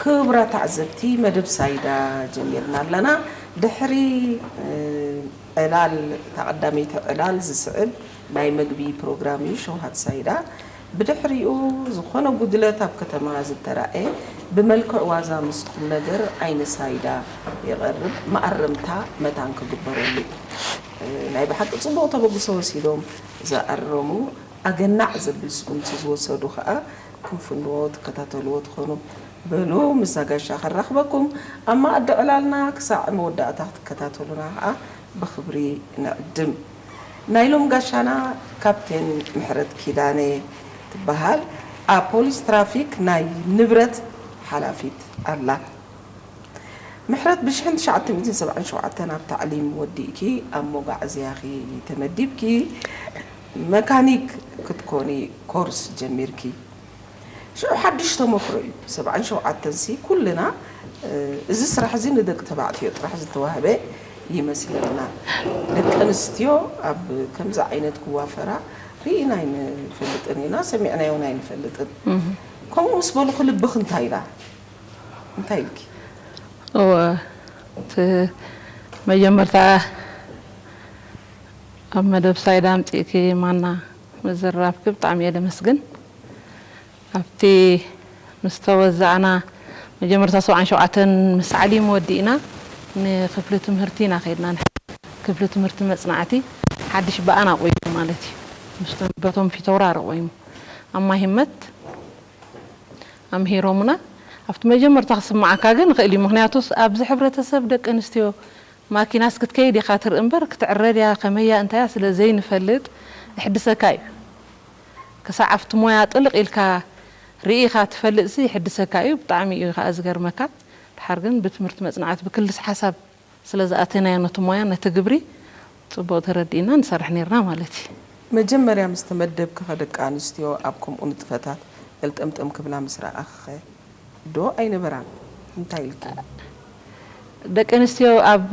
ክቡራት ተዓዘብቲ፣ መደብ ሳይዳ ጀሚርና ኣለና። ድሕሪ፣ እ፣ ዕላል፣ እታ ቀዳመይቲ ዕላል ዝስዕብ ናይ መግቢ ፕሮግራም እዩ፣ ሸውሃት ሳይዳ። ብድሕሪኡ ዝኾነ ጉድለት ኣብ ከተማ ዝተራእየ ብመልክዕ ዋዛ ምስ ቁም ነገር ዓይኒ ሳይዳ ይቐርብ፣ መኣረምታ መታን ክግበረሉ እዩ። እ፣ ናይ ብሓቂ ጽቡቕ ተበግሶ ወሲዶም ዝኣረሙ፣ ኣገናዕ ዘብል ስጉምቲ ዝወሰዱ ከኣ ክንፍንዎ ትከታተልዎ ትኾኑ። በሉ፣ ምስዛ ጋሻ ከራኽበኩም ኣብ መኣዲ ዕላልና ክሳዕ መወዳእታ ክትከታተሉና ከኣ ብኽብሪ ንዕድም። ናይ ሎም ጋሻና ካፕቴን ምሕረት ኪዳነ ትበሃል። ኣብ ፖሊስ ትራፊክ ናይ ንብረት ሓላፊት ኣላ። ምሕረት ብ ሽሕን ትሽዓተ ሚእትን ሰብዓን ሸውዓተን ኣብ ታዕሊም ወዲእኪ ኣብ መጓዕዝያኺ ተመዲብኪ መካኒክ ክትኮኒ ኮርስ ጀሚርኪ። ሽዑ ሓድሽ ተመክሮ እዩ። ሰብዓን ሸውዓተን ሲ ኩልና፣ እ፣ እዚ ስራሕ እዚ ንደቂ ተባዕትዮ ጥራሕ ዝተዋህበ ይመስለና። ደቂ ኣንስትዮ ኣብ ከምዚ ዓይነት ክዋፈራ ርኢና ኣይንፈልጥን ኢና፣ ሰሚዕናዮ እውን ኣይንፈልጥን። ከምኡ ምስ በሉኺ ልብኺ እንታይ ኢላ? እንታይ ኢልኪ? እወ፣ እቲ መጀመርታ ኣብ መደብ ሳይዳ ኣምጺእኪ ማና ምዝራብኪ ብጣዕሚ እየ ደመስግን። ኣብቲ ምስ ተወዛዕና መጀመርታ ሰብዓን ሸውዓተን ምስ ዓሊም ወዲእና ንክፍሊ ትምህርቲ ኢና ከይድና። ንሕ-፣ ክፍሊ ትምህርቲ መጽናዕቲ ሓድሽ ብኣና ቆይሙ ማለት እዩ። ምስቶም በቶም ፊተውራሪ ቆይሙ። ኣብ ማይ ህመት ኣምሂሮምና። ኣብቲ መጀመርታ ክስምዓካ ግን ይኽእል እዩ። ምኽንያቱስ ኣብዚ ሕብረተሰብ ደቂ ኣንስትዮ ማኪናስ ክትከይድ ኢኻ ትርኢ እምበር ክትዕረድ እያ፣ ከመይ እያ፣ እንታይ እያ ስለ ዘይንፈልጥ ይሕድሰካ እዩ። ክሳዕ ኣብቲ ሞያ ጥልቕ ኢልካ ርኢኻ ትፈልጥሲ ይሕድሰካ እዩ። ብጣዕሚ እዩ ከኣ ዝገርመካ። ድሓር ግን ብትምህርቲ መጽናዕቲ ብክልስ ሓሳብ ስለ ዝኣተናዮ ነቲ ሞያ፣ ነቲ ግብሪ ጽቡቕ ተረዲእና ንሰርሕ ነይርና ማለት እዩ። መጀመርያ ምስ ተመደብኪ ኸ ደቂ ኣንስትዮ ኣብ ከምኡ ንጥፈታት ገልጠምጠም ክብላ ምስ ረኣኺ ኸ ዶ ኣይነበራን? እንታይ ኢልኪ? ደቂ ኣንስትዮ ኣብ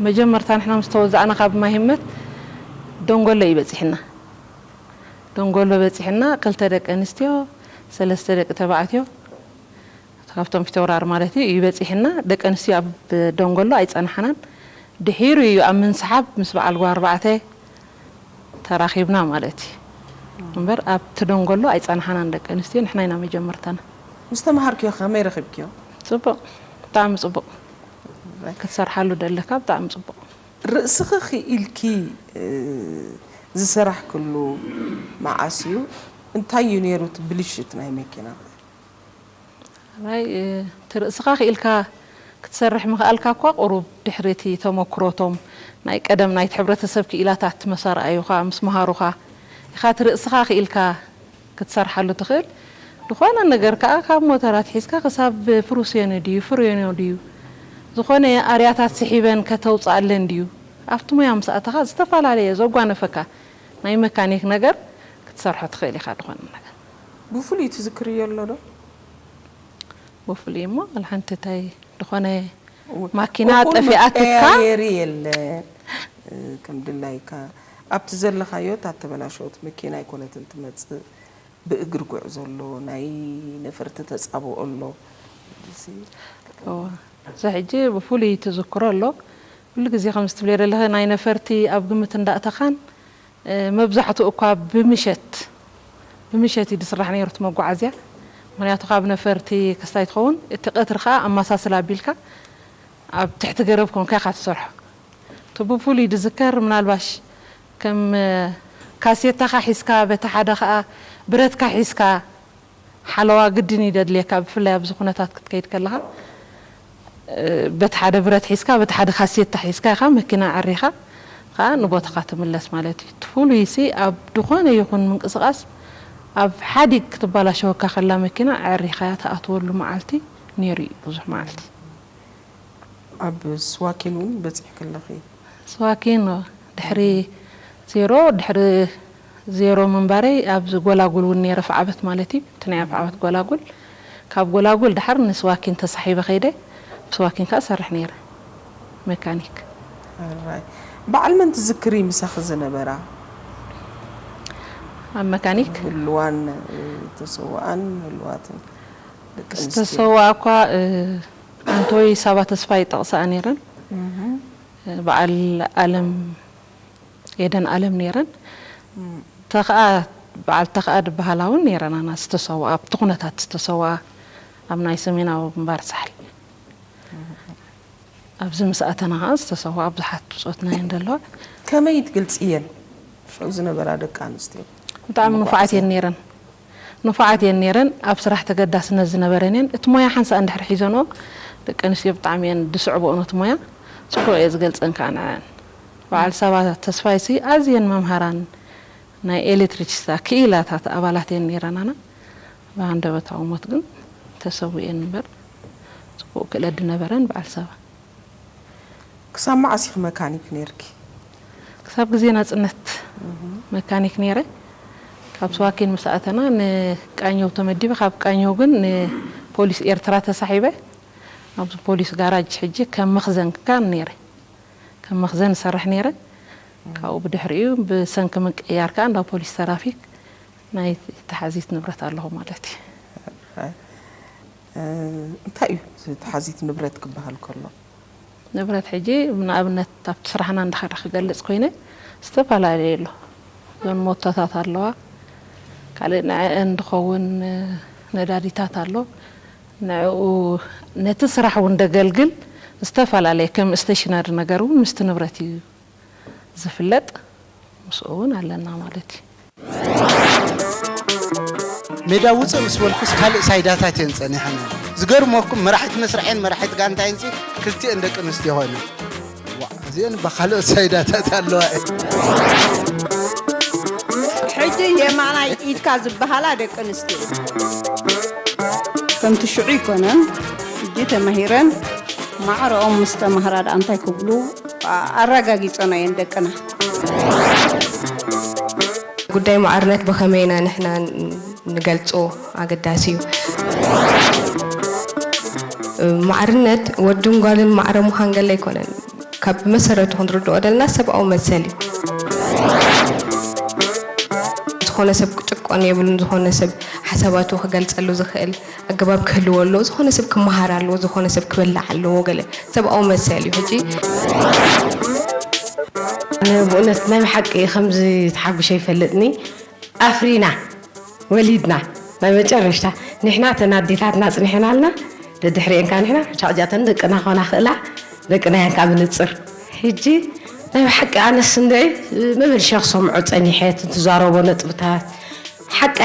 መጀመርታ ንሕና ምስ ተወዛዕና ካብ ማይ ህመት ደንጎሎ እዩ በጺሕና። ደንጎሎ በጺሕና፣ ክልተ ደቂ ኣንስትዮ፣ ሰለስተ ደቂ ተባዕትዮ፣ ካብቶም ፊተውራሪ ማለት እዩ፣ እዩ በጺሕና። ደቂ ኣንስትዮ ኣብ ደንጎሎ ኣይጸናሕናን። ድሒሩ እዩ ኣብ ምንስሓብ ምስ በዓል ጓ ኣርባዕተ ተራኺብና ማለት እዩ። እምበር ኣብቲ ደንጎሎ ኣይጸናሕናን ደቂ ኣንስትዮ፣ ንሕና ኢና መጀመርታና። ምስ ተማሃርክዮ ከመይ ረኺብክዮ? ጽቡቕ፣ ብጣዕሚ ጽቡቕ። ክትሰርሓሉ ደለካ ብጣዕሚ ጽቡቕ። ርእስኺ ክኢልኪ፣ እ፣ ዝሰራሕክሉ መዓስ እዩ? እንታይ እዩ ነይሩ እቲ ብልሽት ናይ መኪና? ራይ፣ እ፣ እቲ ርእስኻ ክኢልካ ክትሰርሕ ምኽኣልካ እኳ ቁሩብ ድሕሪ እቲ ተመክሮቶም ናይ ቀደም ናይቲ ሕብረተሰብ ክኢላታት ምስ ኣርኣዩኻ፣ ምስ መሃሩኻ ኢኻ እቲ ርእስኻ ክኢልካ ክትሰርሓሉ ትኽእል። ዝኾነ ነገር ከኣ ካብ ሞተራት ሒዝካ ክሳብ ፍሩስዮኒ ድዩ፣ ፍርዮኖ ድዩ፣ ዝኾነ ኣርያታት ስሒበን ከተውጽኣለን ድዩ፣ ኣብቲ ሞያ ምስ ኣተኻ ዝተፈላለየ ዘጓነፈካ ናይ መካኒክ ነገር ክትሰርሖ ትኽእል ኢኻ። ዝኾነ ነገር ብፍሉይ ትዝክርዮ ኣሎ ዶ? ብፍሉይ እሞ፣ ኣልሓንቲ እንታይ ዝኾነ እወ። ማኪና እኹል ጠፊኣትካ? መቀያየሪ የለ፣ እ፣ ከም ድላይካ ኣብቲ ዘለኻዮ፣ እታ ተበላሸወት መኪና ኣይኮነትን ትመጽእ፣ ብእግሪ ጉዕዞ ኣሎ፣ ናይ ነፈርቲ ተጻብኦ ኣሎ። እዚ እወ። እዚ ሕጂ ብፍሉይ ትዝክሮ ኣሎ። ኩሉ ግዜ ከምዚ ትብልዮ ዘለኺ ናይ ነፈርቲ ኣብ ግምት እንዳእተኻን፣ እ፣ መብዛሕትኡ እኳ ብምሸት፣ ብምሸት እዩ ዝስራሕ ነይሩ እቲ መጓዓዝያ። ምኽንያቱ ካብ ነፈርቲ ክስታይ ትኸውን፣ እቲ ቀትሪ ከኣ ኣመሳስላ ኣቢልካ ኣብ ትሕቲ ገረብ ኮንካ ኢኻ ትሰርሖ። እቲ ብፍሉይ ዝዝከር ምናልባሽ ከም፣ እ፣ ካሴታኻ ሒዝካ፣ በቲ ሓደ ከኣ ብረትካ ሒዝካ፣ ሓለዋ ግድን እዩ ደድልየካ፣ ብፍላይ ኣብዚ ኩነታት ክትከይድ ከለኻ፣ እ፣ በቲ ሓደ ብረት ሒዝካ፣ በቲ ሓደ ካሴታ ሒዝካ ኢኻ መኪና ኣዕሪኻ ኸኣ ንቦታኻ ትምለስ ማለት እዩ። እቲ ፍሉይሲ ኣብ ዝኾነ ይኹን ምንቅስቓስ ኣብ ሓዲግ ክትበላሸወካ ከላ መኪና ኣዕሪኻያ ትኣትወሉ መዓልቲ ነይሩ እዩ፣ ብዙሕ መዓልቲ። ኣብ ስዋኪን እውን በጺሕኪ ኣለኺ? ስዋኪን ድሕሪ ዜሮ፣ ድሕሪ ዜሮ ምንባረይ ኣብዚ ጎላጉል እውን ነይረ፣ ኣፍዓበት ማለት እዩ። እቲ ናይ ኣፍዓበት ጎላጉል፣ ካብ ጎላጉል ድሓር ንስዋኪን ተሳሒበ ከይደ፣ ስዋኪን ከኣ ሰርሕ ነይረ፣ መካኒክ። ኣራይ። በዓል መን ትዝክሪ ምሳኺ ዝነበራ? ኣብ መካኒክ? ህልዋን፣ እ፣ ተሰውኣን ህልዋትን። ዝተሰውኣ እኳ፣ እ፣ ኣንቶይ ሳባ ተስፋይ ይጠቕሳኣ ነይረን። እ፣ በዓል ኣለም፣ ኤደን ኣለም ነይረን። ተኸኣ፣ በዓል ተኸኣ ዝበሃላ እውን ነይረን። ኣና ዝተሰውኣ፣ ኣብቲ ኩነታት ዝተሰውኣ ኣብ ናይ ሰሜናዊ ግንባር ሳሕል። ኣብዚ ምስ ኣተና ኸዓ ዝተሰውኣ ብዙሓት ብጾትና እየን ዘለዋ። ከመይ ትገልጽየን? ሽዑ ዝነበራ ደቂ ኣንስትዮ? ብጣዕሚ ንፉዓት እየን ነይረን። ንፉዓት እየን ነይረን። ኣብ ስራሕ ተገዳስነት ዝነበረን እየን። እቲ ሞያ ሓንሳእ እንድሕር ሒዘንኦ፣ ደቂ ኣንስትዮ ብጣዕሚ እየን ዝስዕብኦ ነቲ ሞያ። ጽቡቕ እየ ዝገልጸን ከዓ ንዐን። በዓል ሳባ ተስፋይሲ ኣዝየን መምሃራን ናይ ኤሌክትሪክስታ ክኢላታት ኣባላት እየን ነይረናና። ብሃንደበታዊ ሞት ግን ተሰዊኤን እምበር፣ ጽቡቕ ክእለት ዝነበረን በዓል ሳባ። ክሳብ መዓስ ኢኺ መካኒክ ነይርኪ? ክሳብ ግዜ ናጽነት መካኒክ ነይረ። ካብ ስዋኪን ምስ ኣተና ንቃኘው ተመዲበ፣ ካብ ቃኘው ግን ንፖሊስ ኤርትራ ተሳሒበ። ኣብዚ ፖሊስ ጋራጅ ሕጂ ከም መኽዘን ክካን ነይረ። ከም መኽዘን እሰርሕ ነይረ። ካብኡ ብድሕሪኡ ብሰንኪ ምቅይያር ከኣ እንዳ ፖሊስ ተራፊክ ናይ ተሓዚት ንብረት ኣለኹ ማለት እዩ። እ፣ እንታይ እዩ እዚ ተሓዚት ንብረት ክበሃል ከሎ? ንብረት ሕጂ ንኣብነት ኣብቲ ስራሕና እንዳኸደ ክገልጽ ኮይነ፣ ዝተፈላለየ ኣሎ። እዞን ሞቶታት ኣለዋ። ካልእ ንዐአን ዝኸውን ነዳዲታት ኣሎ። ንዕኡ ነቲ ስራሕ እውን ደገልግል ዝተፈላለየ ከም ስቴሽነሪ ነገር እውን ምስቲ ንብረት እዩ ዝፍለጥ። ምስኡ እውን ኣለና ማለት እዩ። ሜዳ ውፅእ ምስ በልኩስ ካልእ ሳይዳታት እየን ፀኒሐን። ዝገርመኩም መራሒት መስርሐን መራሒት ጋንታይንሲ ክልቲኤን ደቂ ኣንስትዮ ኮይነን። ዋእ፣ እዚአን እባ ካልኦት ሳይዳታት ኣለዋ እየን። ሕጂ የማናይ ኢድካ ዝበሃላ ደቂ ኣንስትዮ። ከምቲ ሽዑ ኣይኮነን፣ ሕጂ ተማሂረን ማዕረኦም ምስ ተማህራ ደኣ እንታይ ክብሉ ኣረጋጊጸናየን ደቅና። ጉዳይ ማዕርነት ብኸመይ ኢና ንሕና ንገልጾ ኣገዳሲ እዩ። ማዕርነት ወድን ጓልን ማዕረ ምዃን ገለ ኣይኮነን። ካብ መሰረቱ ክንርድኦ ደለና ሰብኣዊ መሰል እዩ። ዝኾነ ሰብ ክጭቆን የብሉን። ዝኾነ ሰብ ሓሳባቱ ክገልጸሉ ዝኽእል ኣገባብ ክህልዎ ኣለዎ። ዝኾነ ሰብ ክመሃር ኣለዎ። ዝኾነ ሰብ ክበልዕ ኣለዎ። ገለ ሰብኣዊ መሰል እዩ። ሕጂ ኣነ ብእውነት ናይ ብሓቂ ከምዚ ተሓጒሸ ይፈልጥኒ። ኣፍሪና ወሊድና ናይ መጨረሽታ ንሕና ተን ኣዴታትና ኣጽኒሐናልና ደድሕሪኤን ከኣ ንሕና ሻቕጃተን ደቅና ክኾና ክእላ ደቅና እየን ከኣ ብንጽር ሕጂ ናይ ብሓቂ ኣነስ እንደ መመልሸ ክሰምዖ ጸኒሐ እቲ ትዛረቦ ነጥብታት ሓቀ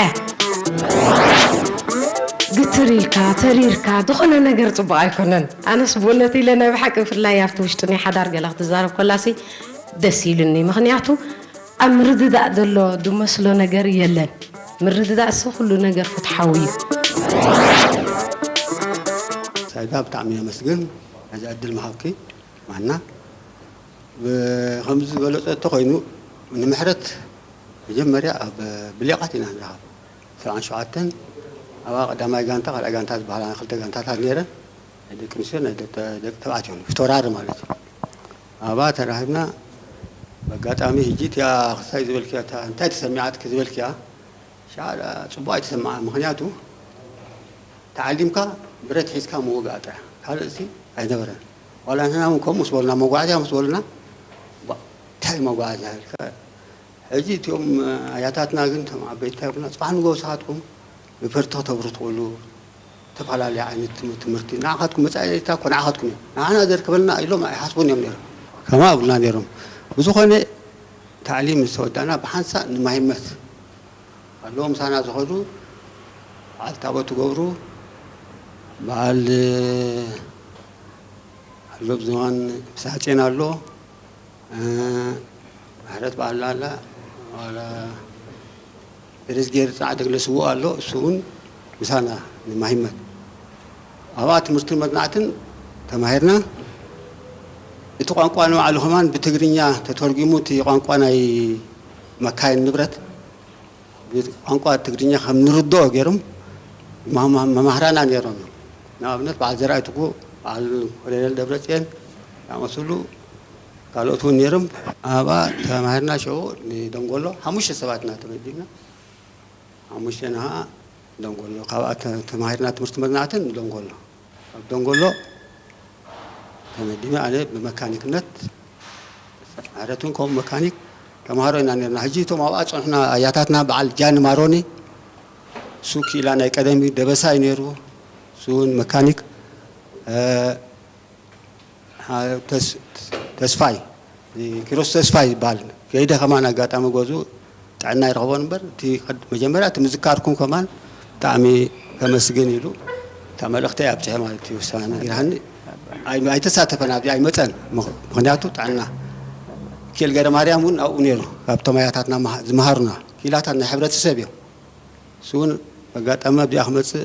ግትር ኢልካ ተሪርካ ዝኾነ ነገር ጽቡቕ ኣይኮነን። ኣነስ ብእውነት ኢለ ናይ ብሓቂ ብፍላይ ኣብቲ ውሽጢ ናይ ሓዳር ገለ ክትዛረብ ከላሲ ደስ ኢሉኒ። ምኽንያቱ ኣብ ምርድዳእ ዘሎ ድመስሎ ነገር የለን። ምርድዳእ ሲ ኩሉ ነገር ፍትሓዊ እዩ። ሳይዳ ብጣዕሚ የመስግን ነዚ ዕድል ምሃብኪ ማና። ከምዚ ዝበለፀ እንተኮይኑ ንምሕረት መጀመርያ ኣብ ብሌቃት ኢና ንረኸብ። ሰብዓን ሸውዓተን ኣብኣ ቀዳማይ ጋንታ ካልኣይ ጋንታ ዝበሃላ ክልተ ጋንታታት ነይረን። ናይ ደቂ ኣንስትዮ ናይ ደቂ ተባዕትዮ ፍቶራሪ ማለት እዩ። ኣብኣ ተራኺብና ብኣጋጣሚ ሕጂ እቲኣ ክሳይ ዝበልክያ እንታይ ተሰሚዓትኪ ዝበልክያ ሽዓ ጽቡቕ ኣይተሰምዓ። ምኽንያቱ ተዓሊምካ ብረት ሒዝካ ምውጋእ ጥራሕ ካልእ ሲ ኣይነበረን። ዋላ ንሕና እውን ከምኡ ምስ በሉና መጓዓዝያ ምስ በሉና እንታይ መጓዓዝያ ኢልካ ሕጂ እቲኦም ኣያታትና ግን እቶም ዓበይቲ እንታይ ይብሉና ጽባሕ ንግሆ ንስኻትኩም ብፈርቲ ክተብሩ ትኽእሉ ዝተፈላለየ ዓይነት ትምህርቲ ንዓኻትኩም መጻኢታ እኮ ንዓኻትኩም እዮም ንዓና ዘርከበልና ኢሎም ኣይሓስቡን እዮም ነይሮም። ከምኣ ኣብሉና ነይሮም። ብዝኾነ ታዕሊም ዝተወዳእና ብሓንሳእ ንማሂመት ኣለዉ ምሳና ዝኸዱ በዓል ታቦት ትገብሩ በዓል ኣሎ ብዝማን ምሳጼን ኣሎ ምሕረት በዓል ኣላ ደረስጌር ጻዕደ ግለስዎ ኣሎ እሱ እውን ምሳና ንማሂመት ኣብኣ ትምህርትን መጽናዕትን ተማሂርና እቲ ቋንቋ ንባዕሉ ከማን ብትግርኛ ተተርጒሙ እቲ ቋንቋ ናይ መካይን ንብረት ብቋንቋ ትግርኛ ከም ንርድኦ ገይሮም መማህራና ነይሮም እዮም። ንኣብነት በዓል ዘርኣይ ትኩ፣ በዓል ኮሎኔል ደብረፅዮን ዝኣመሰሉ ካልኦት እውን ነይሮም። ኣብኣ ተማሂርና ሽዑ ንደንጎሎ ሓሙሽተ ሰባት ኢና ተመዲብና። ሓሙሽተና ከዓ ደንጎሎ ካብኣ ተ- ተማሂርና ትምህርቲ መጽናዕትን ደንጎሎ ኣብ ደንጎሎ ተመዲበ ኣነ ብመካኒክነት። ምሕረት እውን ከምኡ መካኒክ ተምሃሮ ኢና ነርና። ሕጂ እቶም ኣብኣ ጸንሕና ኣያታትና በዓል ጃኒ ማሮኒ፣ እሱ ክኢላ ናይ ቀደም እዩ፣ ደበሳ እዩ ነይሩ። እሱ እውን መካኒክ። ተስፋይ፣ ኪሮስ ተስፋይ ይበሃል። ከይደ ከማን ኣጋጣሚ ገዝኡ ጥዕና ይረኽቦን እምበር እቲ መጀመርያ እቲ ምዝካርኩም ከማን ብጣዕሚ ከመስግን ኢሉ እታ መልእኽተይ ኣብፅሐ ማለት እዩ። ውሳነ ነጊርሃኒ ኣይተሳተፈን ኣብዚ ኣይመፀን። ምኽንያቱ ጥዕና ኪኤል ገረ ማርያም እውን ኣብኡ ነይሩ። ካብቶም ኣያታትና ዝመሃሩና ኪላታት ናይ ሕብረተሰብ እዮም። እሱ እውን ኣጋጣሚ ኣብዚኣ ክመፅእ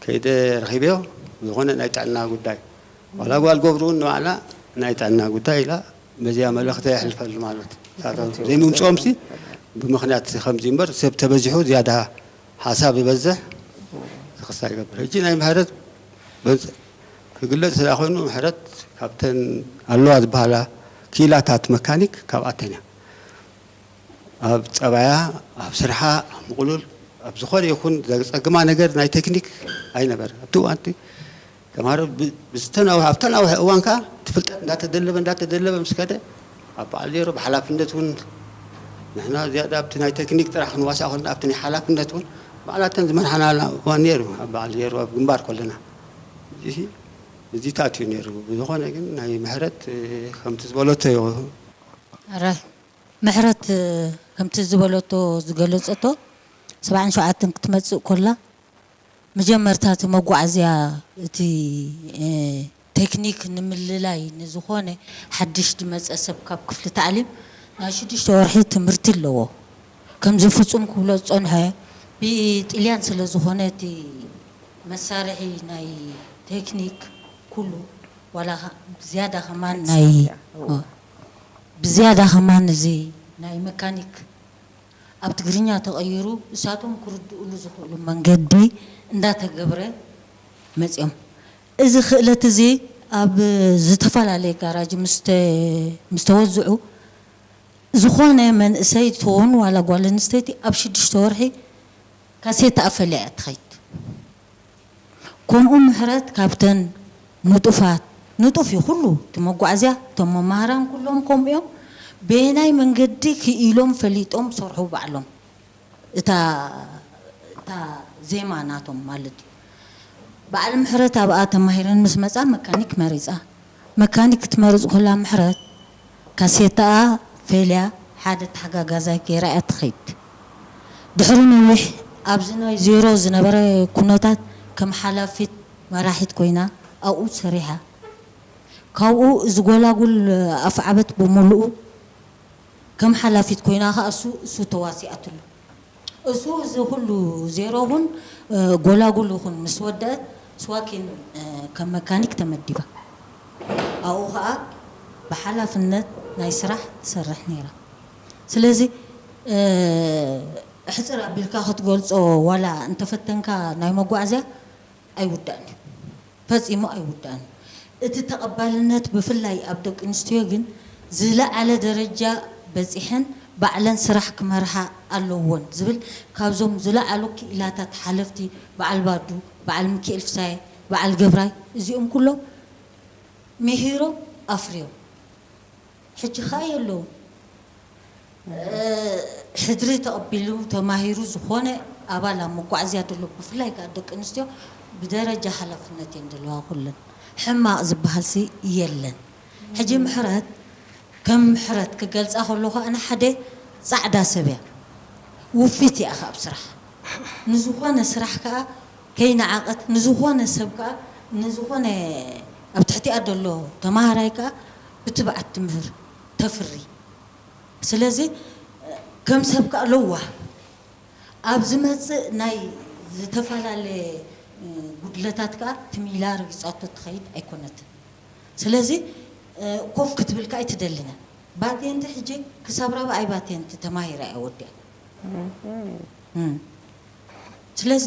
ከይደ ረኺበዮ። ዝኾነ ናይ ጥዕና ጉዳይ ዋላ ጓል ገብሩ እውን ንባዕላ ናይ ጥዕና ጉዳይ ኢላ በዚኣ መልእኽቲ የሕልፈሉ ማለት እዩ። ዘይምምፅኦም ሲ ብምኽንያት ከምዚ እምበር ሰብ ተበዚሑ ዝያዳ ሓሳብ ይበዝሕ። ዝኽሳ ይገብር። ሕጂ ናይ ምሕረት ክግለፅ ስለ ኮይኑ ምሕረት ካብተን ኣለዋ ዝበሃላ ክኢላታት መካኒክ ካብኣተን እያ። ኣብ ጸባያ፣ ኣብ ስርሓ፣ ኣብ ምቕሉል ኣብ ዝኾነ ይኹን ዘጸግማ ነገር ናይ ቴክኒክ ኣይነበረ። ኣብቲ እዋንቲ ተምሃሮ ብዝተናውሐ ኣብታ ናውሐ እዋን ከዓ ትፍልጠት እንዳተደለበ እንዳተደለበ ምስ ከደ ኣብ በዓል ዜሮ ብሓላፍነት እውን ንሕና ዝያዳ ኣብቲ ናይ ቴክኒክ ጥራሕ ክንዋሳእ ኮልና ኣብቲ ናይ ሓላፍነት እውን ባዕላተን ዝመርሓና እዋን ነይሩ። ኣብ በዓል ዜሮ ኣብ ግንባር ከለና እዚ እዚታት እዩ ነይሩ። ብዝኾነ ግን ናይ ምሕረት ከምቲ ዝበለቶ እዩ። ምሕረት ከምቲ ዝበለቶ ዝገለፀቶ ሰብዓን ሸውዓተን ክትመፅእ ኮላ መጀመርታ እቲ መጓዓዝያ እቲ ቴክኒክ ንምልላይ ንዝኾነ ሓድሽ ዝመፀ ሰብ ካብ ክፍሊ ታዕሊም ናይ ሽዱሽተ ወርሒ ትምህርቲ ኣለዎ። ከምዚ ፍፁም ክብሎ ዝፀንሐ ብጥልያን ስለ ዝኾነ እቲ መሳርሒ ናይ ቴክኒክ ኩሉ ዋላ ዝያዳ ከማን ናይ ብዝያዳ ከማን እዚ ናይ መካኒክ ኣብ ትግርኛ ተቐይሩ እሳቶም ክርድኡሉ ዝኽእሉ መንገዲ እንዳተገብረ መፅኦም። እዚ ክእለት እዚ ኣብ ዝተፈላለየ ጋራጅ ምስ ተወዝዑ ዝኾነ መንእሰይ ትኾን ዋላ ጓል ኣንስተይቲ ኣብ ሽዱሽተ ወርሒ ካሴታ ኣፈልያ እያ ትኸይድ። ከምኡ ምሕረት ካብተን ንጡፋት፣ ንጡፍ እዩ ኩሉ እቲ መጓዓዝያ፣ እቶም መማህራን ኩሎም ከምኡ እዮም። በየናይ መንገዲ ክኢሎም ፈሊጦም ሰርሑ ባዕሎም እታ እታ ዜማ ናቶም ማለት እዩ። በዓል ምሕረት ኣብኣ ተማሂረን ምስ መፃ መካኒክ መሪፃ። መካኒክ ክትመርፅ ከላ ምሕረት ካሴታኣ ፌልያ ሓደ ተሓጋጋዛይ ገይራ እያ ትኸይድ። ድሕሪ ነዊሕ ኣብዚ ናይ ዜሮ ዝነበረ ኩነታት ከም ሓላፊት መራሒት ኮይና ኣብኡ ሰሪሓ። ካብኡ እዚ ጎላጉል ኣፍዓበት ብምሉኡ ከም ሓላፊት ኮይና ከኣ እሱ እሱ ተዋሲኣትሉ። እሱ እዚ ኩሉ ዜሮ እውን ጎላጉል ይኹን ምስ ወደአት ስዋኪን ከም መካኒክ ተመዲባ። ኣብኡ ከኣ ብሓላፍነት ናይ ስራሕ ትሰርሕ ነይራ። ስለዚ ሕፅር ኣቢልካ ክትገልፆ ዋላ እንተፈተንካ ናይ መጓዓዝያ ኣይውዳእን እዩ። ፈፂሙ ኣይውዳእን እዩ። እቲ ተቐባልነት ብፍላይ ኣብ ደቂ ኣንስትዮ ግን ዝለዓለ ደረጃ በፂሐን ባዕለን ስራሕ ክመርሓ ኣለወን ዝብል ካብዞም ዝለዓሉ ክኢላታት ሓለፍቲ በዓል ባዱ፣ በዓል ሚኪኤል ፍሳየ፣ በዓል ገብራይ እዚኦም ኩሎም ምሂሮም ኣፍርዮም። ሕጂ ኸኣ የለውን። ሕድሪ ተቐቢሉ ተማሂሩ ዝኾነ ኣባል ኣብ መጓዓዝያ ዘሎ ብፍላይ ከኣ ደቂ ኣንስትዮ ብደረጃ ሓላፍነት እየን ዘለዋ ኩለን። ሕማቕ ዝበሃልሲ የለን። ሕጂ ምሕረት ከም ምሕረት ክገልጻ ከለኹ ኣነ ሓደ ጻዕዳ ሰብ እያ። ውፊት እያ ኣብ ስራሕ። ንዝኾነ ስራሕ ከኣ ከይነዓቐት ንዝኾነ ሰብ ከኣ ንዝኾነ ኣብ ትሕቲኣ ዘሎ ተማሃራይ ከኣ ብትብዓት ትምህር ተፍሪ። ስለዚ ከም ሰብ ከኣ ለዋህ ኣብ ዝመጽእ ናይ ዝተፈላለየ ጉድለታት ከኣ ትም ኢላ ረጊጻቶ ትኸይድ ኣይኮነትን። ስለዚ ኮፍ ክትብል ከኣ ኣይትደልን እያ። ባቴንቲ ሕጂ ክሳብ ራብዓይ ባቴንቲ ተማሂራ እያ ወዲኣ። ስለዚ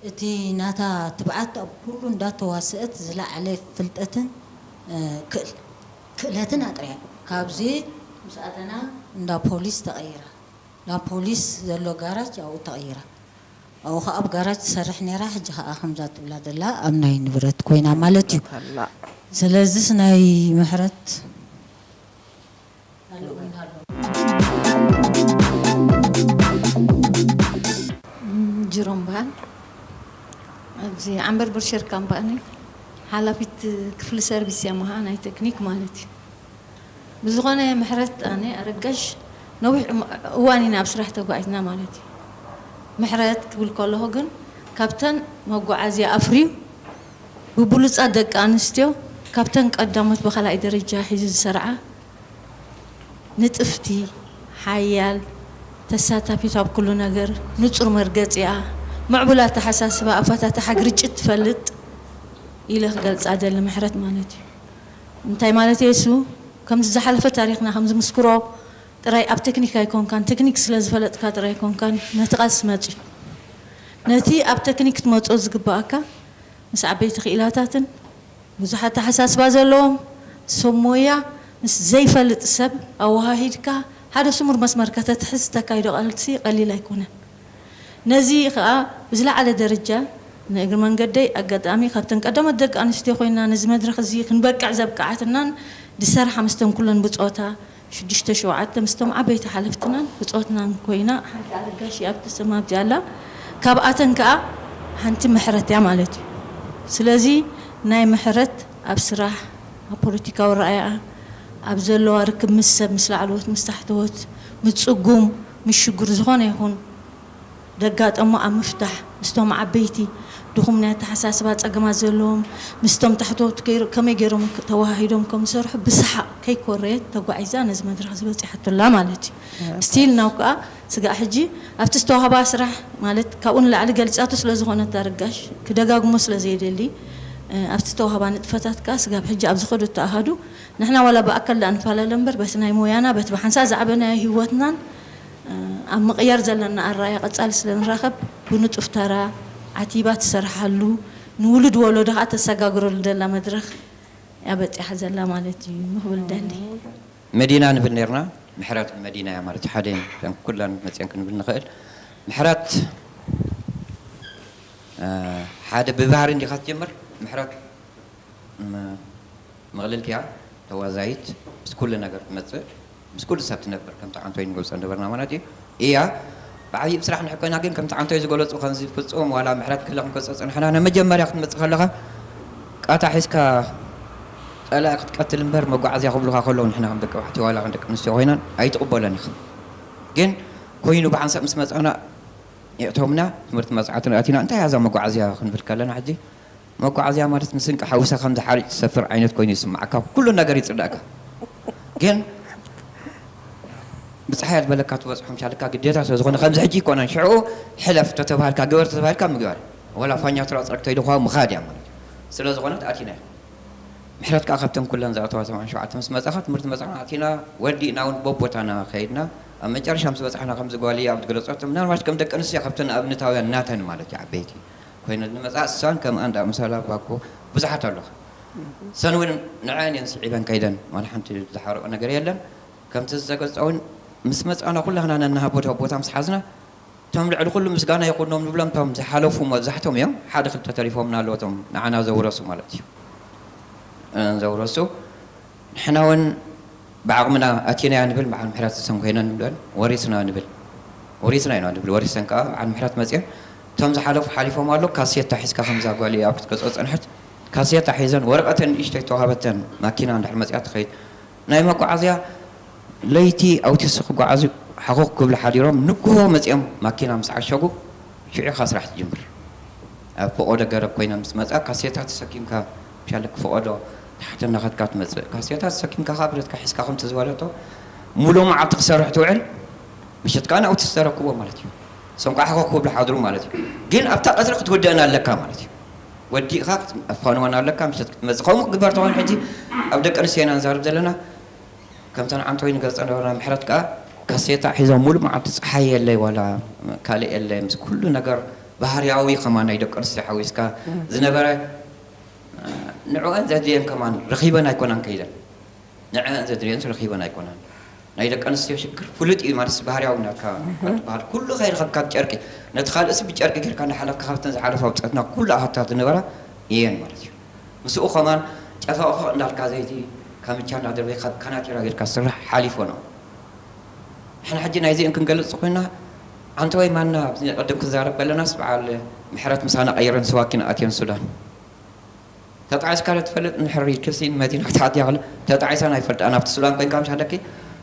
እቲ ናታ ትብዓት ኣብ ኩሉ እንዳተዋሰአት ዝለዓለ ፍልጠትን ክእለትን ኣጥርያ። ካብዚ ምስ ኣተና እንዳ ፖሊስ ተቐይራ። ናብ ፖሊስ ዘሎ ጋራጅ ኣብኡ ተቐይራ። ኣብኡ ኸዓ ኣብ ጋራጅ ትሰርሕ ነይራ። ሕጂ ኸዓ ከምዛ ትብላ ዘላ ኣብ ናይ ንብረት ኮይና ማለት እዩ። ኣላ። ስለዚስ ናይ ምሕረት ጅሮም በሃል። ኣብዚ ዓምበር ብርሸር ካምፓኒ ሓላፊት ክፍሊ ሰርቪስ ያማሃ ናይ ቴክኒክ ማለት እዩ። ብዝኾነ ምሕረት ኣነ ኣረጋሽ ነዊሕ እም- እዋን ኢና ኣብ ስራሕ ተጓዒዝና ማለት እዩ። ምሕረት ክብል ከለኹ ግን ካብተን መጓዓዝያ ኣፍርዩ ብብሉፃት ደቂ ኣንስትዮ ካብተን ቀዳሞት ብኻልኣይ ደረጃ ሒዙ ዝሰርዓ ንጥፍቲ፣ ሓያል፣ ተሳታፊት ኣብ ኩሉ ነገር፣ ንጹር መርገጺኣ፣ ምዕቡል ኣተሓሳስባ፣ ኣፈታትሓ ግርጭት ትፈልጥ ኢለ ክገልጻ ደሊ ምሕረት ማለት እዩ። እንታይ ማለት እየ እሱ? ከምዚ ዝሓለፈ ታሪኽና ከም ዝምስክሮ ጥራይ ኣብ ቴክኒክ ኣይኮንካን፣ ቴክኒክ ስለ ዝፈለጥካ ጥራይ ኣይኮንካን ነቲ ቃልሲ መጺኡ። ነቲ ኣብ ቴክኒክ ክትመጾ ዝግባኣካ ምስ ዓበይቲ ክኢላታትን ብዙሕ ኣተሓሳስባ ዘለዎም ሰብ ሞያ ምስ ዘይፈልጥ ሰብ ኣወሃሂድካ ሓደ ስሙር መስመር ከተትሕዝ ተካይዶ ቃልሲ ቀሊል ኣይኮነን። ነዚ ከዓ ብዝለዓለ ደረጃ ንእግሪ መንገደይ ኣጋጣሚ ካብተን ቀዳሞት ደቂ ኣንስትዮ ኮይና ነዚ መድረኽ እዚ ክንበቅዕ ዘብቅዓትናን ዝሰርሓ ምስቶም ኩለን ብፆታ ሽዱሽተ ሸውዓተ ምስቶም ዓበይቲ ሓለፍትናን ብፆትናን ኮይና ሓንቲ ኣረጋሽ ኣብቲ ስም ኣብዚኣ ኣላ ካብኣተን ከዓ ሓንቲ ምሕረት እያ ማለት እዩ። ስለዚ ናይ ምሕረት ኣብ ስራሕ ኣብ ፖለቲካዊ ረኣያ ኣብ ዘለዋ ርክብ ምስ ሰብ ምስ ላዕለዎት ምስ ታሕተዎት ምስ ፅጉም ምስ ሽጉር ዝኾነ ይኹን ደጋጠሞ ኣብ ምፍታሕ ምስቶም ዓበይቲ ድኹም ናይ ኣተሓሳስባ ፀገማት ዘለዎም ምስቶም ታሕተዎት ከመይ ገይሮም ተወሃሂዶም ከም ዝሰርሑ ብሰሓቕ ከይኮረየት ተጓዒዛ ነዚ መድረኽ ዝበፂሓትላ ማለት እዩ። ስቲል ናው ከዓ ስጋዕ ሕጂ ኣብቲ ዝተዋህባ ስራሕ ማለት ካብኡ ንላዕሊ ገሊፃቶ ስለ ዝኾነት ኣረጋሽ ክደጋግሞ ስለ ዘየደሊ ኣብቲ ዝተዋህባ ንጥፈታት ከዓ ስጋብ ሕጂ ኣብ ዝኸደቶ ኣሃዱ ንሕና ዋላ ብኣካል ደኣ ንፈላለ እምበር በቲ ናይ ሞያና በቲ ብሓንሳእ ዝዓበናዮ ህይወትናን ኣብ ምቕያር ዘለና ኣረኣያ ቀጻሊ ስለ ንራኸብ ብንጡፍ ተራ ዓቲባ ትሰርሓሉ ንውሉድ ወለዶ ከዓ ተሰጋግረሉ ደላ መድረኽ እያ በፂሓ ዘላ ማለት እዩ ክብል ደሊ። መዲና ንብል ነርና ምሕረት መዲና እያ ማለት ሓደ ኩለን መፅን ክንብል ንኽእል ምሕረት ሓደ ብባህሪ እንዲኻ ትጀምር ምሕረት ምቕልልቲ እያ ተዋዛይት ምስ ኩሉ ነገር ትመፅእ ምስ ኩሉ ሰብ ትነብር ከምቲ ዓንቶይ ንገልፆ ነበርና ማለት እዩ እያ ብዓብዪ ብስራሕ ንሕኮይና ግን ከምቲ ዓንቶይ ዝገለፁ ከምዚ ፍፁም ዋላ ምሕረት ክለ ክንገልፆ ፅንሕና ንመጀመርያ ክትመፅእ ከለኻ ቃታ ሒዝካ ፀላኢ ክትቀትል እምበር መጓዓዝያ ክብሉኻ ከለዉ ንሕና ከም ደቂ ባሕቲ ዋላ ከም ደቂ ኣንስትዮ ኮይናን ኣይትቕበሎን ኢኻ ግን ኮይኑ ብሓንሳብ ምስ መፃና የእቶምና ትምህርቲ መፅዓትን ኣቲና እንታይ እያ እዛ መጓዓዝያ ክንብል ከለና ሕጂ መጓዓዝያ ማለት ንስንቂ ሓዊሳ ከምዚ ሓሪጭ ትሰፍር ዓይነት ኮይኑ ይስማዓካ ኩሉ ነገር ይፅላእካ ግን ብፀሓይ ዝበለካ ትበፅሖም ሻልካ ግዴታ ስለዝኾነ ከምዚ ሕጂ ይኮነን ሽዑ ሕለፍ ተተባሃልካ ግበር ተተባሃልካ ምግባር ወላ ፋኛ ትራፅረክ ተይልኳ ምኻድ እያ ማለት እዩ ስለዝኾነት ኣቲና ምሕረት ከዓ ካብተን ኩለን ዝኣተዋ ሰማን ሸውዓተ ምስ መፃኻ ትምህርቲ መፃና ኣቲና ወዲእና እውን በቦታና ከይድና ኣብ መጨረሻ ምስ በፃሕና ከምዚ ጓል ኣብ ዝገለፀቶ ምናልባት ከም ደቂ ኣንስትዮ ካብተን ኣብነታውያን ናተን ማለት እዩ ዓበይቲ ኮይነ ዝመፃ እሳን ከምኣን ዳ ምሳላ ባኮ ብዙሓት ኣለኻ እሰን እውን ንዐን እየን ስዒበን ከይደን ዋላ ሓንቲ ዝሓረኦ ነገር የለን ከምቲ ዝተገልፀ እውን ምስ መፃና ኩላህና ነናሃቦ ቦታ ምስ ሓዝና እቶም ልዕሊ ኩሉ ምስጋና ይኹኖም ንብሎም እቶም ዝሓለፉ መብዛሕቶም እዮም ሓደ ክልተ ተሪፎምና ኣለዎ እቶም ንዓና ዘውረሱ ማለት እዩ ዘውረሱ ንሕና እውን ብዓቕምና ኣቲናያ ንብል በዓል ምሕረት ዝሰን ኮይነን ንብለን ወሪስና ንብል ወሪስና ኢና ንብል ወሪሰን ከዓ በዓል ምሕረት መፅየን እቶም ዝሓለፉ ሓሊፎም ኣሎ ካሴታ ሒዝካ ከምዛ ጓል ኣብ ክትገፅኦ ፀንሐት ካሴታ ሒዘን ወረቐተን ንእሽተይ ተዋሃበተን ማኪና እንድሕር መፅያ ትኸይድ ናይ መጓዓዝያ ለይቲ ኣውቲስ ክጓዓዙ ሓኾኽ ክብሉ ሓዲሮም ንግሆ መፂኦም ማኪና ምስ ዓሸጉ ሽዑ ኢኻ ስራሕ ትጅምር ኣብ ፈቖዶ ገረብ ኮይና ምስ መፃ ካሴታ ተሰኪምካ ሻለክ ፈቖዶ ታሕቲ እናኸድካ ትመፅእ ካሴታ ተሰኪምካ ካብ ብረትካ ሒዝካ ከምቲ ዝበለቶ ሙሉእ መዓልቲ ክሰርሕ ትውዕል ምሸት ከዓ ናብኡ ተስተረክቦ ማለት እዩ እሶም ከዓ ሓኾኽ ክብሉ ሓድሩ ማለት እዩ ግን ኣብታ ቀትሪ ክትውደእን ኣለካ ማለት እዩ ወዲእኻ ክትፋንወን ኣለካ ምሸት ክትመፅእ ከምኡ ክግበር ተኾይኑ ሕጂ ኣብ ደቂ ኣንስትዮ ኢና ንዛረብ ዘለና ከምተን ዓንቶይ ንገልፀ ነበርና ምሕረት ከዓ ካሴታ ሒዞም ሙሉእ መዓልቲ ፀሓይ የለይ ዋላ ካልእ የለይ ምስ ኩሉ ነገር ባህርያዊ ከማ ናይ ደቂ ኣንስትዮ ሓዊስካ ዝነበረ ንዕኦን ዘድልየን ከማን ረኺበን ኣይኮናን ከይደን ንዕኦን ዘድልየን ረኺበን ኣይኮናን ናይ ደቂ ኣንስትዮ ሽግር ፍሉጥ እዩ ማለት ባህርያዊ ናትካ ትበሃል። ኩሉ ከይረኸብካ ብጨርቂ፣ ነቲ ካልእሲ ብጨርቂ ጌርካ እንዳሓለፍካ ካብተን ዝሓለፋ ውፅዕትና ኩሉ ኣሃታት ዝነበራ እየን ማለት እዩ። ምስኡ ከማን ጨፋቕፋቕ እንዳልካ ዘይቲ ካምቻ እንዳደርበይካ ካናቲራ ጌርካ ዝስራሕ ሓሊፎ ነው። ሕና ሕጂ ናይዚአን ክንገልጽ ኮይና ኣንተ ወይ ማና ኣብዚ ቀደም ክንዛረብ ከለናስ በዓል ምሕረት ምሳና ቀይረን ስዋኪን ኣትየን ሱዳን። ተጣዒስካ ዶ ትፈልጥ? ንሕሪ ክሲ መዲና ክትሓት ያኽል ተጣዒሳ ናይ ፈልጣ ናብቲ ሱዳን ኮይንካ ምሽ ኣለኪ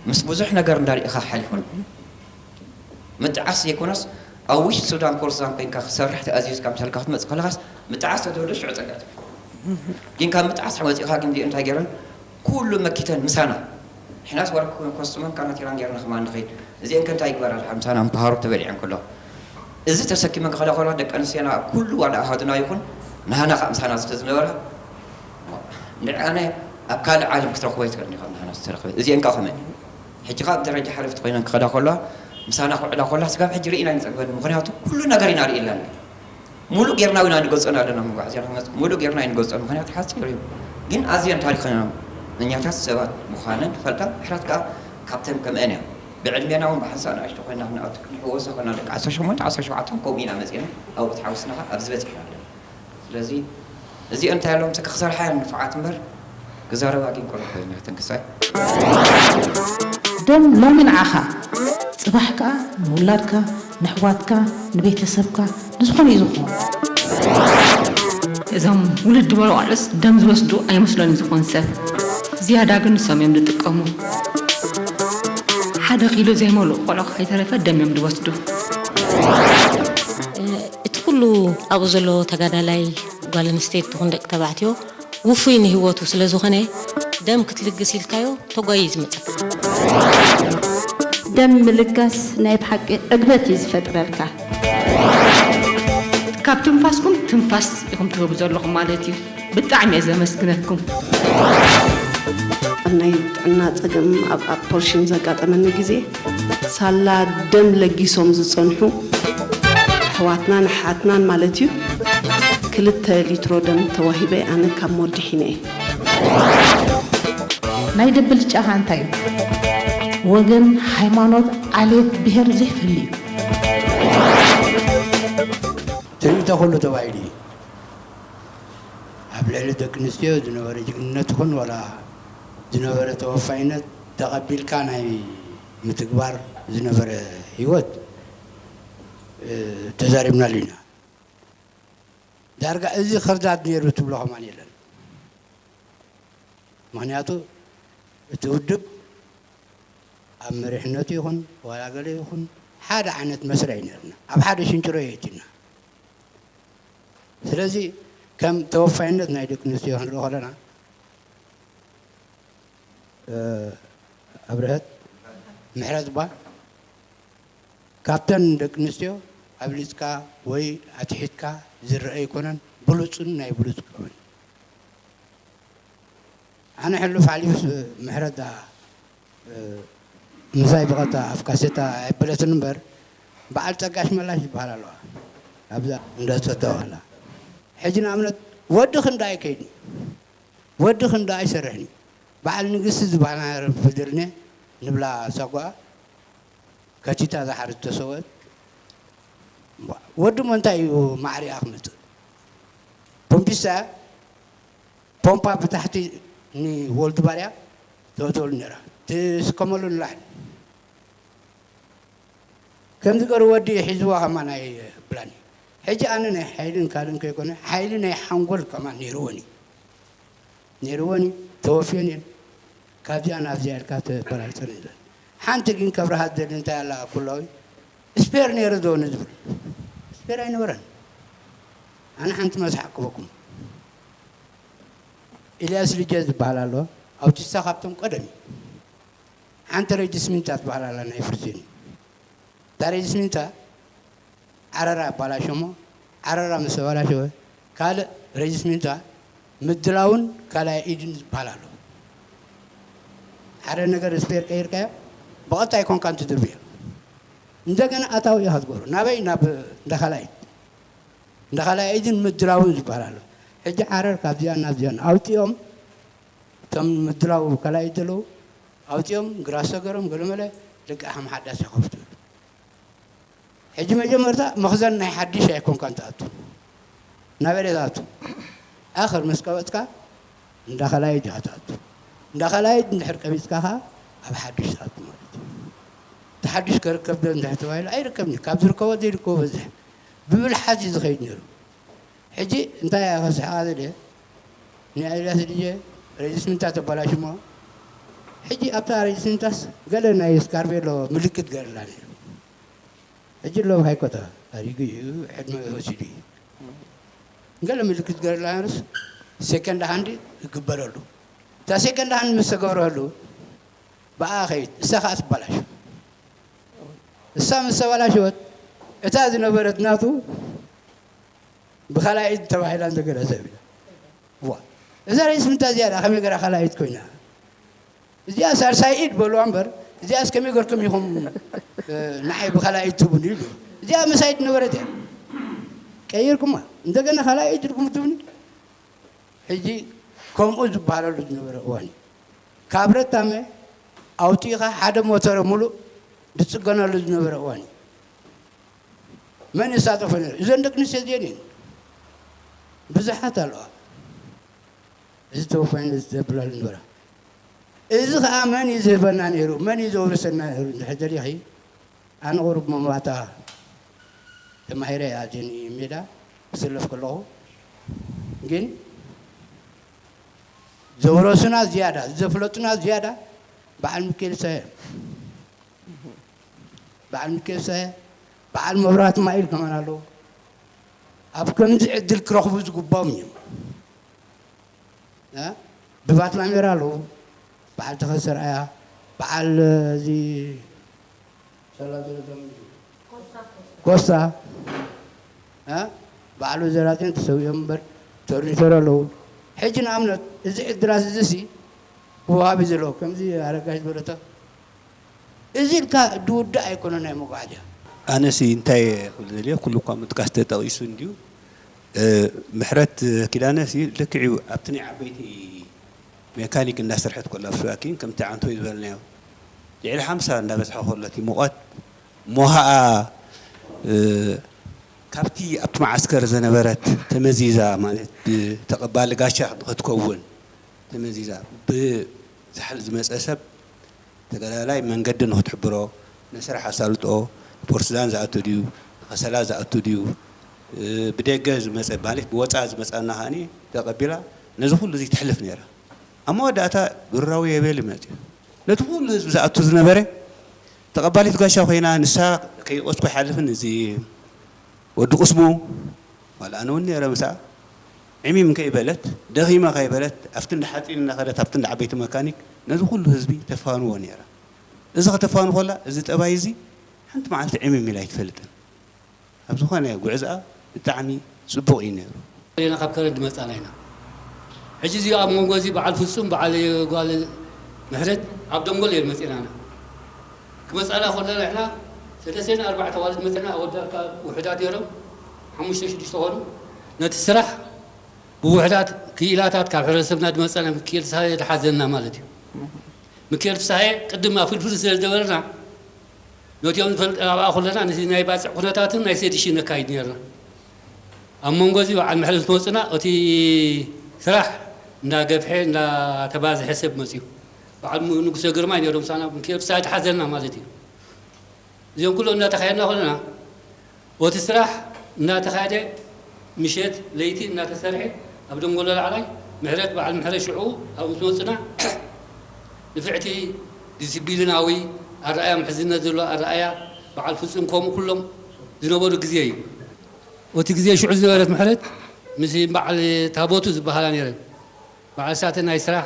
ምስ ብዙሕ ነገር እንዳርኢኻ ሓሊፉን ምጥዓስ ዘይኮነስ ኣብ ውሽጢ ሱዳን ኮርዛን ኮይንካ ክሰርሕ ተኣዚዝካ ምሽ ኣለካ ክትመጽእ ከለኻስ ምጥዓስ ተተወደ ሽዑ ጸጋት ግን ካብ ምጥዓስ ወፂኻ ግን እንታይ ገይረን ኩሉ መኪተን ምሳና ሕናስ ወረ ኮስቱመን ካናቲራን ገይርና ከማ ንኸይድ እዚአን ከንታይ ይግበራ ምሳና ምባሃሩ ተበሊዐን ከሎ እዚ ተሰኪመን ክኸዳ ከለዋ ደቂ ኣንስትዮና ኩሉ ዋላ ኣሃዱና ይኹን ንሃና ካብ ምሳና ዝተዝነበራ ንዓነ ኣብ ካልእ ዓለም ክትረኽቦ ይትኽእል ኢኻ ንሃና ዝተረኽበ እዚአን ካ ከመን ሕጂ ካብ ደረጃ ሓለፍቲ ኮይነን ክኸዳ ከለዋ ምሳና ክውዕላ ከለዋ ስጋብ ሕጂ ርኢና ይንፀግበን ምክንያቱ ኩሉ ነገር ኢና ርኢላን ሙሉእ ጌርና ኢና ንገልጾን ኣለና መጓዕዝያ ንክመጽእ ሙሉእ ጌርና ኣይንገልጾን ምክንያቱ ሓፂር እዩ ግን ኣዝየን ታሪኸኛታት ሰባት ምዃነን ትፈልጣ ምሕረት ከዓ ካብተን ከምአን እያ ብዕድሜና እውን ብሓንሳእ ንኣሽቶ ኮይና ክንኣቱ ክንሕወሶ ኮይና ደቂ ዓሰርተ ሸሞንተ ዓሰርተ ሸውዓተ ከምኡ ኢና መፂና ኣብኡ ተሓዊስና ከዓ ኣብዚ በፂሕና ኣለና ስለዚ እዚኦ እንታይ ኣለዎም ተካ ክሰርሓ እየን ንፉዓት እምበር ክዛረባ ግን ቁሩብ ኮይና ተንክሳይ ደም ሎሚ ንዓኻ ጽባሕ ከኣ ንውላድካ ንሕዋትካ ንቤተሰብካ ንዝኾነ እዩ ዝኾን እዞም ውልድ ዝበሉ ቆልዑስ ደም ዝወስዱ ኣይመስሎን ዝኾን ሰብ ዝያዳ ግን ንሶም እዮም ዝጥቀሙ ሓደ ኪሎ ዘይመልኡ ቆልዑ ከይተረፈ ደም እዮም ዝወስዱ እቲ ኩሉ ኣብኡ ዘሎ ተጋዳላይ ጓል ኣንስተይቲ ትኹን ደቂ ተባዕትዮ ውፉይ ንህይወቱ ስለዝኾነ ደም ክትልግስ ኢልካዮ ተጓዩ እዩ ዝመፀካ። ደም ምልጋስ ናይ ብሓቂ ዕግበት እዩ ዝፈጥረልካ። ካብ ትንፋስኩም ትንፋስ ኢኹም ትህቡ ዘለኹም ማለት እዩ። ብጣዕሚ እየ ዘመስግነኩም። ኣብ ናይ ጥዕና ጸገም ኣብ ኣፖርሽን ዘጋጠመኒ ግዜ ሳላ ደም ለጊሶም ዝጸንሑ ኣሕዋትናን ኣሓትናን ማለት እዩ ክልተ ሊትሮ ደም ተዋሂበ ኣነ ካብ ሞት ድሒነ እየ። ናይ ደብል ጫኻ እንታይ እዩ? ወገን፣ ሃይማኖት፣ ዓሌት፣ ብሄር ዘይፈሊ እዩ። ትርኢቶ ኩሉ ተባሂሉ እዩ። ኣብ ልዕሊ ደቂ ኣንስትዮ ዝነበረ ጅግንነት ይኹን ዋላ ዝነበረ ተወፋይነት ተቐቢልካ ናይ ምትግባር ዝነበረ ህይወት ተዛሪብናሉ ኢና። ዳርጋ እዚ ኸርዳድ ነይሩ ትብሎ ከማን የለን። ምኽንያቱ እቲ ውድብ ኣብ መሪሕነቱ ይኹን ዋላ ገለ ይኹን ሓደ ዓይነት መስርዕ እዩ ነርና። ኣብ ሓደ ሽንጭሮ የእቲና። ስለዚ ከም ተወፋይነት ናይ ደቂ ኣንስትዮ ክንሪኦ ከለና ኣብርሀት ምሕረት እባ ካብተን ደቂ ኣንስትዮ ኣብሊፅካ ወይ ኣትሒትካ ዝረአ ኣይኮነን። ብሉፅን ናይ ብሉፅ ክኸውን ኣነ ሕሉፍ ሓሊፉስ ምሕረት ደኣ ምሳይ ብቐጥታ ኣብ ካሴታ ኣየበለትን እምበር በዓል ፀጋሽ መላሽ ዝበሃል ኣለዋ ኣብዛ እንዳ ፀዳዋላ ሕጂ ንኣብነት ወዲ ክንዳ ኣይከይድን ወዲ ክንዳ ኣይሰርሕን እዩ በዓል ንግስቲ ዝበሃል ፍድርነ ንብላ ሳጓ ከቲታ ዝሓር ዝተሰወት ወዲ ሞ እንታይ እዩ ማዕሪኣ ክመፅእ ፖምፒስታ ፖምፓ ብታሕቲ ንወልዱ ባርያ ተእትወሉ ነራ ትስከመሉ ንላዕሊ ከምዚ ገሩ ወዲ ሒዝዋ ከማ ናይ ብላኒ ሕጂ ኣነ ናይ ሓይልን ካልእን ከይኮነ ሓይሊ ናይ ሓንጎል ከማ ነይርወን እዩ ነይርወን እዩ ተወፍየን እየን ካብዚኣ ናብዚኣ ኢልካ ተበላልፀን እየን ሓንቲ ግን ከብርሃ ዝደሊ እንታይ ኣላ ኩላዊ ስፔር ነይሩ ዶ ንዝብል ስፔር ኣይነበረን ኣነ ሓንቲ መስሓቅ ክበኩም ኢልያስ ልጀ ዝበሃል ኣሎ ኣውቲስታ ካብቶም ቀደም እዩ ሓንቲ ረጅስሚንታ ትበሃል ኣላ ናይ ፍርሲን እታ ረጅስሚንታ ዓረራ ኣባላሸሞ ዓረራ ምስ ተባላሸወ ካልእ ረጅስሚንታ ምድላውን ካልኣይ ኢድን ዝበሃል ኣሎ ሓደ ነገር ስፔር ቀይርካዮ ብቐጥታ ኣይኮንካን ትድርብዮ እንደገና ኣታዊ ኢኻ ትገብሮ ናበይ ናብ እንዳኻላይት እንዳኻላይትን ምድላውን ዝበሃል ኣሎ ሕጂ ዓረር ካብዚኣን ናብዚኣን ኣውፂኦም እቶም ምድላው ካልኣይ ዘለዉ ኣውፂኦም ግራሰ ገሮም ገለመለ ደቂ ኣሕም ሓዳስ ይኸፍቱ። ሕጂ መጀመርታ መኽዘን ናይ ሓድሽ ኣይኮንካን ትኣቱ። ናበይ ትኣቱ? ኣኸር ምስ ቀበፅካ እንዳ ኻላይት ኢኻ ትኣቱ። እንዳ ኻላይት እንድሕር ቀቢፅካ ኸዓ ኣብ ሓድሽ ትኣቱ ማለት እዩ። እቲ ሓድሽ ከርከብ ዶ እንድሕር ተባሂሉ ኣይርከብን እዩ። ካብ ዝርከቦ ዘይርከቦ በዝሕ ብብልሓት እዩ ዝኸይድ ነይሩ። ሕጂ እንታይ እያ ከስሕቓ ዘድየ? ናይ ኣዲዳስ ድየ ረዚስምንታ ተባላሽሞ። ሕጂ ኣብታ ረዚስምንታስ ገለ ናይ ስካርቤሎ ምልክት ገርላ ነይሩ። ሕጂ ሎም ሃይኮታ ኣሪጉ እዩ፣ ዕድመ ወሲዱ እዩ። ገለ ምልክት ገርላ ነርስ ሴከንድ ሃንድ ይግበረሉ። እታ ሴከንድ ሃንድ ምስ ተገብረሉ ብኣ ኸይድ እሳ ኸዓ ትባላሽ። እሳ ምስ ተባላሸወት እታ ዝነበረት ናቱ ብኻልኣይ ኢድ ተባሂላ እንደገና ሰብ ኢላ። ዋ፣ እዛ ረዚስምንታ እዚኣ ደኣ ከመይ ገራ ካልኣይት ኮይና? እዚኣ ሳልሳይ ኢድ በልዋ እምበር፣ እዚኣስ ከመይ ገርኩም ኢኹም፣ እ፣ ንዓይ ብኻልኣይ ኢድ ትህቡኒ ኢሉ። እዚኣ ምሳይ ዝነበረት እያ። ቀይርኩማ፣ እንደገና ካልኣይ ኢድ ኢልኩም ትህቡኒ። ሕጂ ከምኡ ዝበሃለሉ ዝነበረ እዋን እዩ። ካብ ረታመ ኣውፂእኻ ሓደ ሞተረ ሙሉእ ዝፅገነሉ ዝነበረ እዋን እዩ። መን ይሳተፎ ነይሩ? እዘን ደቂ ኣንስትዮ እዚአን እየን። ብዙሓት ኣለዋ። እዚ ተወፋይነት ዘብላሉ ነበራ። እዚ ኸዓ መን እዩ ዝህበና ነይሩ? መን እዩ ዘውርሰና ነይሩ? እንድሕር ደሊኺ፣ ኣነ ቁሩብ መማታ ተማሂረ እያ፣ እዚን ሜዳ ክስለፍ ከለኹ። ግን ዘውረሱና ዝያዳ፣ ዘፍለጡና ዝያዳ በዓል ሚካኤል ሳየ። በዓል ሚካኤል ሳየ፣ በዓል መብራት ማይል ከማን ኣለዉ። ኣብ ከምዚ ዕድል ክረኽቡ ዝግባኦም እዮም። እ? ብባት ላሜራ ኣለዉ። በዓል ተኸሰ ኣርኣያ፣ በዓል፣ እ፣ እዚ ሰላ ዝረዘሙ ኮስታ፣ እ? በዓል ወዘራቴን ተሰዊኦም እምበር ተርኒተር ኣለዉ። ሕጂ ንኣብነት እዚ ዕድላት እዚ ሲ ወሃቢ ዘለዎ ከምዚ ኣረጋሽ ዝበለቶ እዚ ኢልካ ዝውዳእ ኣይኮነን ናይ መጓዓዝያ። ኣነሲ እንታይ ክብል ደልየ፣ ኩሉ እኳ ምጥቃስ ተጠቒሱ እንድዩ። እ፣ ምሕረት ኪዳነሲ ልክዕ እዩ፣ ኣብቲ ናይ ዓበይቲ ሜካኒክ እንዳሰርሐት ኮላ ኣብ ስዋኪን ከምቲ ዓንቶይ ዝበልናዮ ልዕሊ ሓምሳ እንዳበዝሐ ከሎ እቲ ሙቐት ሞሃኣ፣ እ፣ ካብቲ ኣብቲ መዓስከር ዝነበረት ተመዚዛ፣ ማለት ብተቐባሊ ጋሻ ንኽትከውን ተመዚዛ፣ ብዛሕል ዝመጸ ሰብ ተጋዳላይ መንገዲ ንኽትሕብሮ፣ ንስራሕ ኣሳልጦ፣ ፖርትላንድ ዝኣቱ ድዩ፣ ከሰላ ዝኣቱ ድዩ፣ እ፣ ብደገ ዝመጸ ማለት ብወጻ ዝመጻና ከኣኒ ተቐቢላ ነዚ ኩሉ እዚ ትሕልፍ ነይራ። ኣብ መወዳእታ ብራዊ የቤል ይመጽእ። ነቲ ኩሉ ህዝቢ ዝኣቱ ዝነበረ ተቐባሊት ጋሻ ኮይና፣ ንሳ ከይወጽኩ ኣይሓልፍን፣ እዚ ወዲ ቁስሙ፣ ዋላ ኣነ እውን ነይረ ምስኣ፣ ዕሚም ከይበለት፣ ደኺመ ከይበለት፣ ኣብቲ እንዳ ሓጺን እናኸደት፣ ኣብቲ እንዳ ዓበይቲ መካኒክ፣ ነዚ ኩሉ ህዝቢ ተፋንዎ ነይራ። እዚ ከተፋኑ ከላ፣ እዚ ጠባይ እዚ ሓንቲ መዓልቲ ዕሚም ኢላ ኣይትፈልጥን። ኣብ ዝኾነ ጉዕዝኣ ብጣዕሚ ጽቡቕ እዩ ነይሩ። ኢና ካብ ከረን ዝመጻና ኢና። ሕጂ እዚ ኣብ መንጎ እዚ በዓል ፍጹም፣ በዓል ጓል ምሕረት ኣብ ደንጎል እዮም መጺናና። ክመጻና ከለና ንሕና ሰለስተን ኣርባዕተ ኣዋልድ መጺና፣ ኣወዳት ከኣ ውሑዳት ነይሮም፣ ሓሙሽተ ሽዱሽተ ኾኑ። ነቲ ስራሕ ብውሑዳት ክኢላታት ካብ ሕብረተሰብና ዝመጸና ምክኤል ተስፋዬ ዝሓዘና ማለት እዩ። ምክኤል ፍስሃየ ቅድም ኣብ ፍልፍል ስለ ዝነበርና፣ ነቲኦም ንፈልጥ ኣብኣ ከለና፣ ነቲ ናይ ባጽዕ ኩነታትን ናይ ሴዲሽን ነካይድ ነርና። ኣብ መንጎ እዚ በዓል ምሕረት ምስ መጹና፣ እቲ ስራሕ እንዳገፍሐ፣ እንዳተባዝሐ ሰብ መጽዩ። በዓል ሙ-፣ ንጉሰ ግርማይ ነይሮም፣ ምሳና ምክኤል ፍስሃየ ተሓዘና ማለት እዩ። እዚኦም ኩሎም እንዳተኻየድና ከለና፣ እቲ ስራሕ እናተኻየደ፣ ምሸት ለይቲ እናተሰርሐ፣ ኣብ ደንጎሎ ላዕላይ ምሕረት፣ በዓል ምሕረት ሽዑ ኣብኡ ምስ መጹና፣ ንፍዕቲ ዲሲፕሊናዊ ኣረኣያ፣ ምሕዝነት ዘለዎ ኣረኣያ፣ በዓል ፍጹም ከምኡ ኩሎም ዝነበሩ ግዜ እዩ። እቲ ግዜ ሽዑ ዝነበረት ምሕረት ምስ በዓል ታቦቱ ዝበሃላ ነይረን። በዓል ሳተ ናይ ስራሕ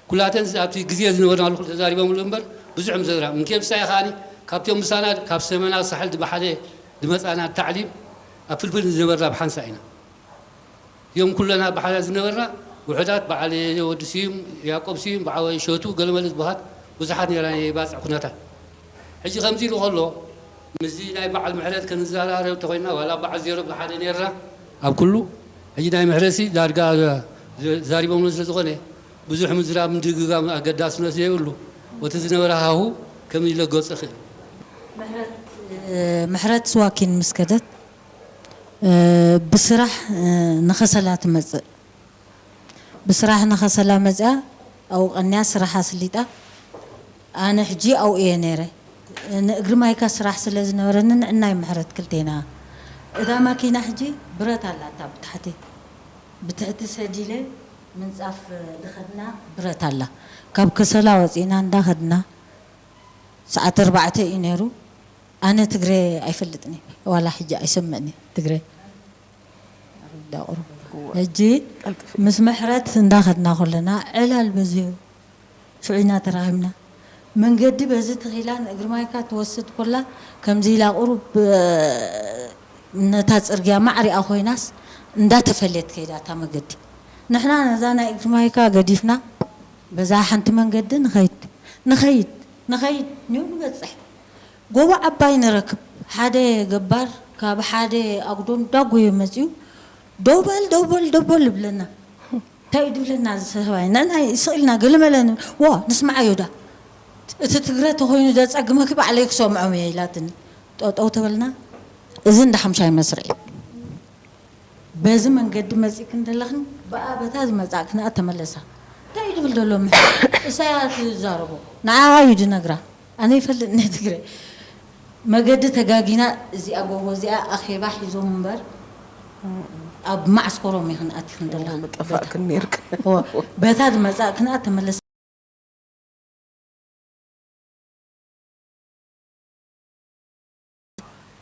ኩላተን ኣብቲ ግዜ ዝነበርናሉ ኩሉ ተዛሪቦምሉ እምበር ብዙሕ ምዘራ ምንኬ ብሳይ ኻኒ ካብቶም ምሳና ካብ ሰመና ሳሕል ብሓደ ዝመጻና ታዕሊም ኣብ ፍልፍል ዝነበርና ብሓንሳ ኢና። እዮም ኩለና ብሓደ ዝነበርና ውሑዳት በዓል ወዲ ስዩም፣ ያዕቆብ ስዩም፣ በዓል ሸቱ፣ ገለመለ ዝበሃት ብዙሓት ነይራ ናይ ባጽዕ ኩነታት። ሕጂ ከምዚ ኢሉ ከሎ ምስዚ ናይ በዓል ምሕረት ክንዘራረብ ተኾይና ዋላ በዓል ዜሮ ብሓደ ነይርና ኣብ ኩሉ። ሕጂ ናይ ምሕረትሲ ዳርጋ ዘ-፣ ዛሪቦምሉ ስለ ዝኾነ ብዙሕ ምዝራብ ምድግጋም ኣገዳስነት የብሉ። ወቲ ዝነበረ ሃሁ ከም ኢለ ገጹ ይኽእል። ምሕረት ስዋኪን ምስ ከደት ብስራሕ ንኸሰላ ትመፅእ። ብስራሕ ንኸሰላ መፅያ ኣብኡ ቀንያ ስራሕ ኣስሊጣ። ኣነ ሕጂ ኣብኡ እየ ነይረ። ንእግሪ ማይካ ስራሕ ስለ ዝነበረኒ ንዕናይ ምሕረት ክልቴና። እታ ማኪና ሕጂ ብረት ኣላታ ብታሕቲ። ብትሕቲ ሰዲለ ምንፃፍ ድኸድና ብረት ኣላ። ካብ ከሰላ ወፂእና እንዳኸድና ሰዓት ኣርባዕተ እዩ ነይሩ። ኣነ ትግረ ኣይፈልጥን እየ ዋላ ሕጂ ኣይሰምዕን እየ ትግረ። ዳቑሩ ሕጂ ምስ ምሕረት እንዳኸድና ከለና ዕላል በዝዮ ሽዑ ኢና ተራኺብና። መንገዲ በዚ ተኺላ ንእግሪ ማይካ ትወስድ ኮላ ከምዚ ኢላ ቁሩብ ነታ ጽርግያ ማዕሪኣ ኮይናስ እንዳተፈለየት ከይዳ እታ መገዲ። ንሕና ነዛ ናይ እግሪ ማይካ ገዲፍና በዛ ሓንቲ መንገዲ ንኸይድ ንኸይድ ንኸይድ ንዩ ንበጽሕ። ጎቦ ዓባይ ንረክብ። ሓደ ገባር ካብ ሓደ ኣጉዶ እንዳጎየ መጺኡ ደው በል ደው በል ደው በል ይብለና። እንታይ እዩ ድብለና እዚ ሰብኣይ? ንዕና ስቕ ኢልና ገለመለ ንብል። ዋ ንስምዓዮ ዳ እቲ ትግረ ተኾይኑ ደጸግመኪ ባዕለይ ክሰምዖም እየ ኢላትኒ። ጠጠው ተበልና። እዚ እንዳ ሓምሻይ መስርዕ እዩ። በዚ መንገዲ መጺእክን ዘለኽን ብኣ በታ ዝመጻእክንኣ ተመለሳ። እንታይ እዩ ድብል ዘሎ ምሕረት? እሳያስ እዩ ዝዛረቦ። ንዓኣ እዩ ድነግራ። ኣነ ይፈልጥ ናይ ትግረ መገዲ ተጋጊና እዚኣ ጎቦ እዚኣ ኣኼባ ሒዞም እምበር ኣብ ማዕስከሮም ኢኽን ኣቲኽን ዘለኽን ምጠፋእክን ነርክ በታ ዝመጻእክንኣ ተመለስ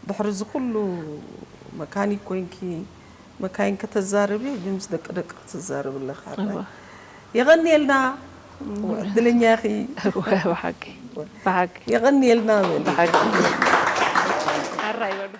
ድሕሪ እዚ ኩሉ መካኒክ ኮይንኪ መካይን ከተዛርቢ ሕጂ ምስ ደቂ ደቂ ክትዛርብ ኣለካ የቐንየልና እድለኛ ኢኺ ብሓቂ ብሓቂ የቐንየልና በል ብሓቂ ኣራ ይበሉ